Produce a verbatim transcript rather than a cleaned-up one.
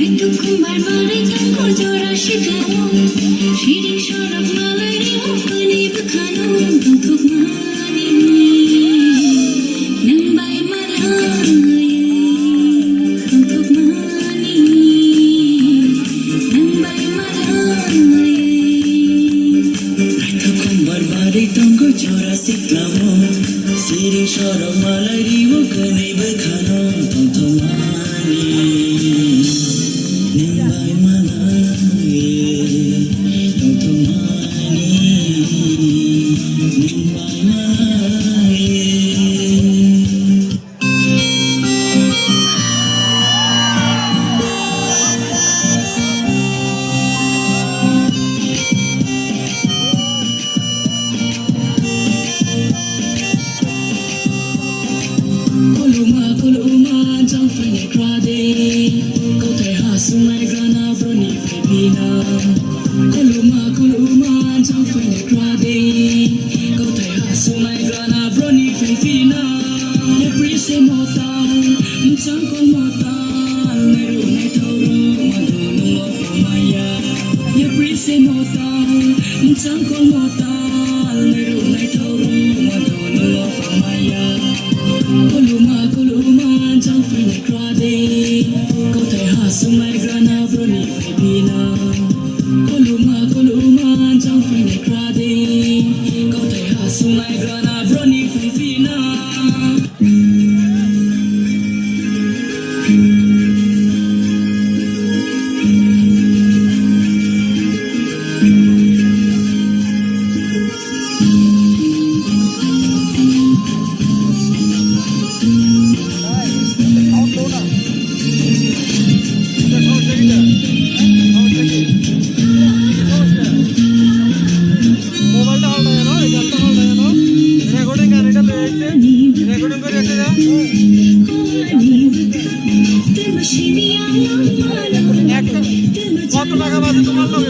Ritu Kumar Malik ang kojora sikao, siring sorak malai ri mukuni bwkhano tongthokmani. Nang bai malai, tongthokmani. Nang bai malai. Ritu Kumar Malik tongo jora siklamo, siring sorak malai ri mukuni bwkhano tongthokmani. Nang bai malai, tongthokmani. Nang bai malai. Koloma, koloma, jang phainai kra de. Kothai ha sungai gana broni phaipina. Koloma, koloma, jang phainai kra de. Kothai ha sungai gana broni phaipina. Yapri se mota, mchang kol mota, nairu naithau ro, madhu nungo pamaya. Yapri se mota, mchang kol mota, nairu naithau ro, madhu nungo pamaya. Koloma, koloma, jang phainai kra de. Kothai ha sungai gana broni phaipina. Koloma, koloma, jang phainai kra de. Kothai ha sungai gana broni phaipina. Mobile ta halda yano, ekal ta halda yano. Recording gari ta loi aise. Recording kori aise ya. Ekta, koto taka baje tomar lo?